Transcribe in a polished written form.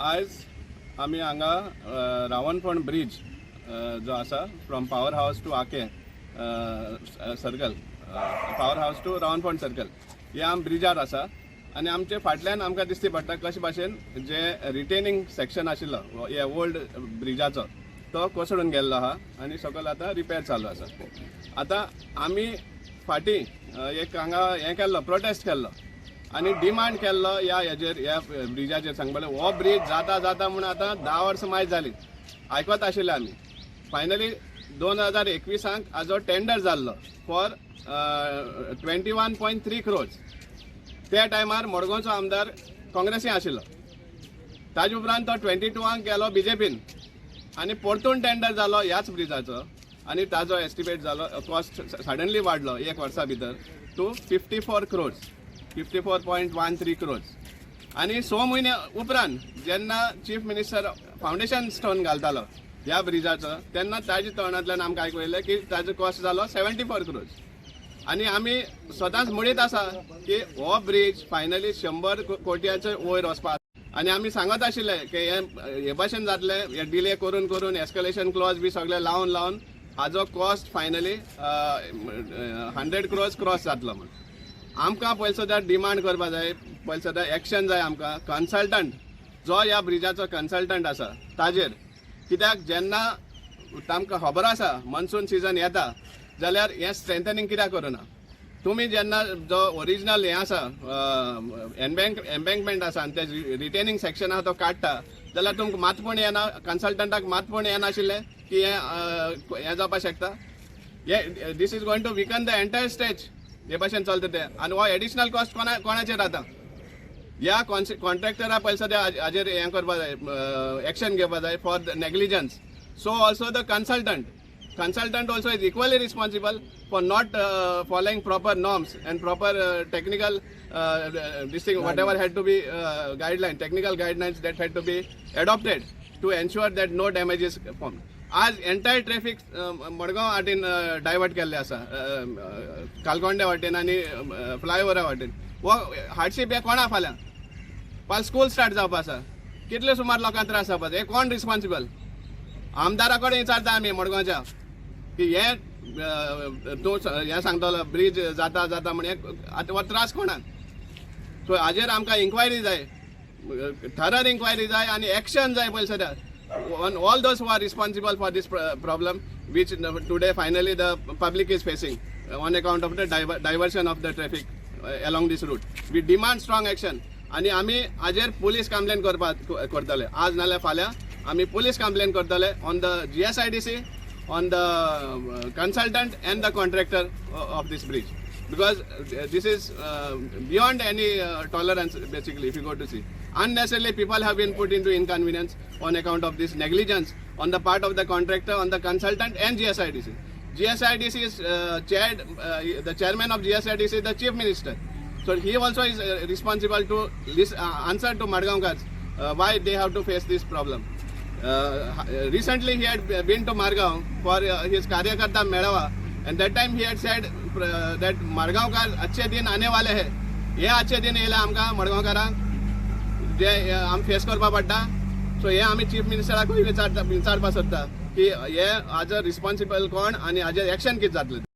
आयज आमी हांगा रावणफोंड ब्रीज जो आसा, from Power House to Akem Circle, Power House to Ravanfond Circle, हे आम ब्रिजार आसा आनी आमचे फाटल्यान आमकां दिसती पडटा कशे भाशेन जे रिटेनिंग सेक्शन आशिल्लो हे ओल्ड ब्रिजाचो, तो कोसळून गेल्लो आहा आनी सकयल आतां रिपेर चालू आसा. आतां आमी फाटीं एक हांगा हें केल्लो, प्रोटेस्ट केल्लो आनी डिमांड केल्लो ह्या हेजेर, ह्या ब्रिजाचेर. सांगपाक हो ब्रीज जाता जाता म्हूण आतां 10 वर्सां मायज जाली आयकत आशिल्ले आमी. फायनली 2021 हाजो टेंडर जाल्लो for 21.3 crores. त्या टायमार मडगांवचो आमदार काँग्रेसी आशिल्लो. ताजे उपरांत तो 22 गेलो बीजेपीन आनी परतून टेंडर जालो ह्याच ब्रिजाचो आनी ताजो एस्टिमेट जालो, कॉस्ट सडनली वाडलो एक वर्सा भितर to 54 crores, 54.13 crores. आनी 6 म्हयने उपरांत जेन्ना चीफ मिनिस्टर फावंडेशन स्टोन घालतालो ह्या ब्रिजाचो, तेन्ना ताज्या तोंडांतल्यान आमकां आयकूंक येयलें की ताजो कॉस्ट जालो 74 क्रोर्स. आनी आमी सदांच म्हणीत आसा की हो ब्रीज फायनली 100 कोट्याचे वयर वचपाक. आनी आमी सांगत आशिल्ले की हे हे भाशेन जातले, हे डिले करून करून, एस्कलेशन क्लॉज बी सगळे लावन लावन हाजो कॉस्ट फायनली 100 क्रोर्स क्रॉस जातलो म्हूण. आमकां पयलीं सद्दां डिमांड करपा जाय, पयलीं सद्दां एक्शन जाय आमकां कन्सल्टंट जो ह्या ब्रिजाचो कन्सल्टंट आसा ताजेर. कित्याक जेन्ना तांकां खबर आसा मॉन्सून सिजन येता जाल्यार हें स्ट्रेंथनिंग कित्याक करुना तुमी? जेन्ना जो ओरिजिनल हें आसा, एम्बँकमेंट आसा आनी ते रिटेनिंग सेक्शन आसा तो काडटा जाल्यार तुमकां मात पण येना, कन्सल्टंटाक मात पण येनाशिल्लें की हें हें जावपाक शकता? हे this is going to weaken the entire stretch हे भाशेन चलता तें. आनी हो एडिशनल कॉस्ट कोणाचेर जाता? ह्या कॉन्ट्रॅक्टरा पयलीं सद्या हाजेर हें करपा जाय, एक्शन घेवपा जाय for the negligence. So also the consultant also is equally responsible for not following proper norms and proper technical this thing, whatever had to be guideline, technical guidelines that had to be adopted to ensure that no damage is formed. आज entire traffic Madgaon वाटेन divert केल्ले आसा, कालकोंड्या वाटेन आनी फ्लायओवरा वाटेन. हो हार्डशीप हे कोणा फाल्यां? फाल्यां स्कूल स्टार्ट जावपा आसा, कितले सुमार लोकांक त्रास जावपा. हे कोण रिस्पॉन्सिबल? आमदारा कडेन विचारता आमी मडगांवच्या की हे तूं हें सांगतलो ब्रीज जाता जाता म्हण, हे आतां हो त्रास कोणाक? सो हाजेर आमकां इन्क्वायरी जाय, थरर इन्क्वायरी जाय आनी एक्शन जाय पयलीं सद्या on all those who are responsible for this problem which today finally the public is facing on account of the diversion of the traffic along this route. We demand strong action. आनी आमी हाजेर police complain करपाक करतले. आज नाल्यार फाल्यां आमी police complain करतले on the GSIDC, on the consultant and the contractor of this bridge, because this is beyond any tolerance. Basically, if you go to see, unnecessarily people have been put into inconvenience on account of this negligence on the part of the contractor, on the consultant and GSIDC. GSIDC is chaired, the chairman of GSIDC is the chief minister, so he also is responsible to answer to Madgaonkars why they have to face this problem. Recently he had been to Margao for his Karyakarta Melawa, and that time he had said that Madgaonkar, अच्छे दिन आने वाले हैं. हे अच्छे दिन येयले आमकां मडगांवकारांक जे आमी फेस करपा पडटा? सो हे आमी चीफ मिनिस्टराकूय विचारता, विचारपा सोदता की हे हाजो रिस्पॉन्सिबल कोण आनी हाजेर एक्शन कितें जातलें?